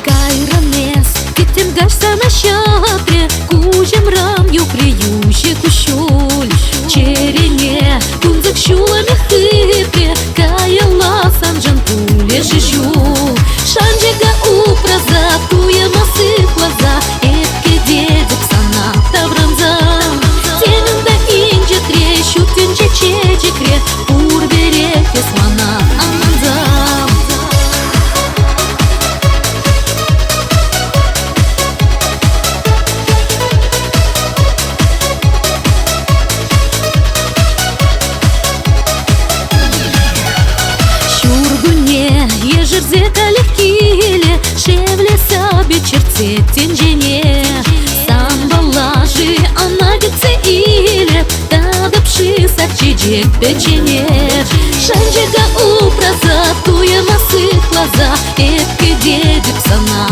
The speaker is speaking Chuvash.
Кайрӑн эс, кӗтӗм каҫ сана ҫапрӗ, куҫӑмран юхрӗ йӳҫӗ куҫҫуль. Чӗрене тунсӑх ҫулӑмӗ хыпрӗ, каялла саншӑн пулӗ-ши ҫул? Шанчӑка упраса, туйӑма сыхласа, эп кӗтетӗп сана таврӑнса. Тен, унта инҫетре, ҫут тӗнче чечекре, пурпӗрех эс мана ан мансам. Ҫуркунне ешерсе каллех килӗ, шевле сапӗ чӗртсе тӗнчене. Санпала-ши ӑна кӗтсе илӗп, татӑп-ши сар чечек пӗччене. Шанчӑка упраса, туйӑма сыхласа, эп кӗтетӗп сана.